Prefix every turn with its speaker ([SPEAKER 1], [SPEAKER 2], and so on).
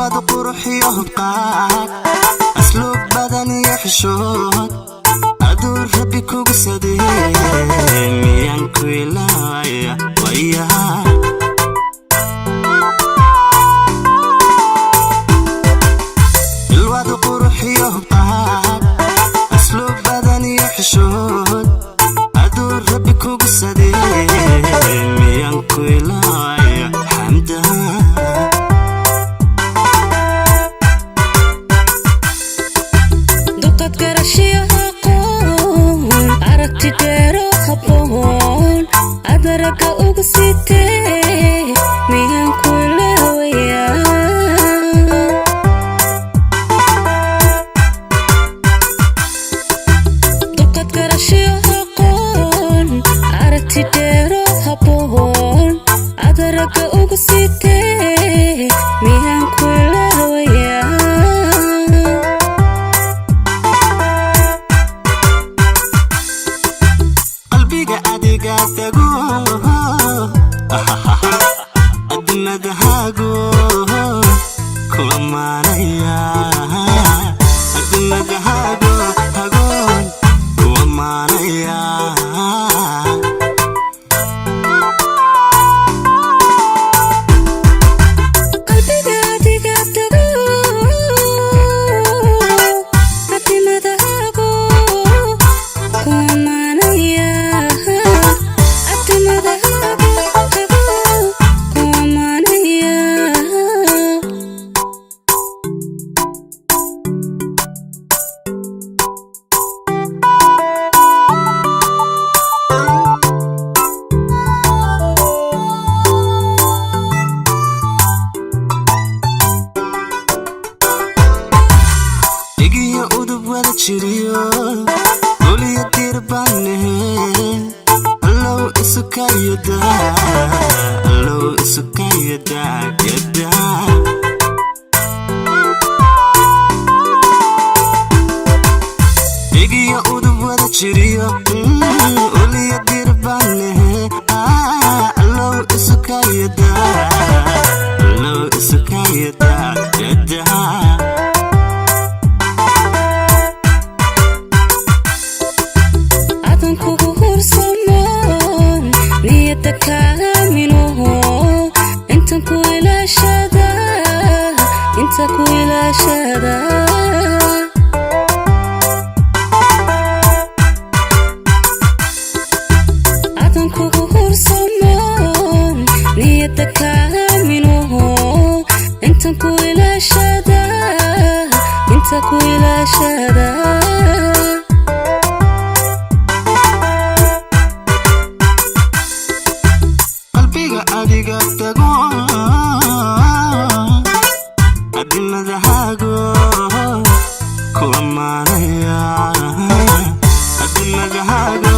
[SPEAKER 1] Ilwad quruxiyo hubqaad, asluub badan iyo xishood, aduu Rabbi kugu sadee, miyaan ku ilaawaya wayaha? Ilwad quruxiyo hubqaad, asluub badan iyo xishood, aduu Rabbi kugu sadee, miyaan ku ilaawaya, Xamda?
[SPEAKER 2] Dulqaad, garashiyo aqoon, aragti dheero habboon, adaragga ugu sitee, miyaan ku ilaawayaa? Dulqaad, garashiyo aqoon, aragti dheero habboon, adaragga ugu sitee, miyaan ku ilaawayaa?
[SPEAKER 1] Qalbiga adiga tago, admadahaago ku ammaanaya, admadahaago hagoon ku ammaanaya.
[SPEAKER 2] Qalbiga adiga tago, adimadahaago ku ammaanaya, adimadahaago tago ku ammaanaya.
[SPEAKER 1] Dhigiyo udub wada jiriyo, uliya diirbanehe, allow isukayada, allow isukayada yada. Dhigiyo udub wada jiriyo, uliya diirbanehe, allow isukayada, allow isukayada yada.
[SPEAKER 2] Adan kugu hursamoon, niyadda kaaminoho, intan ku ilaashada, inta ku ilaashada. Adan kugu hursamoon, niyadda kaaminoho, intan ku ilaashada, inta ku ilaashada.
[SPEAKER 1] Qalbiga adiga tago, adimadahaago ku ammaanaya, adimadahaago.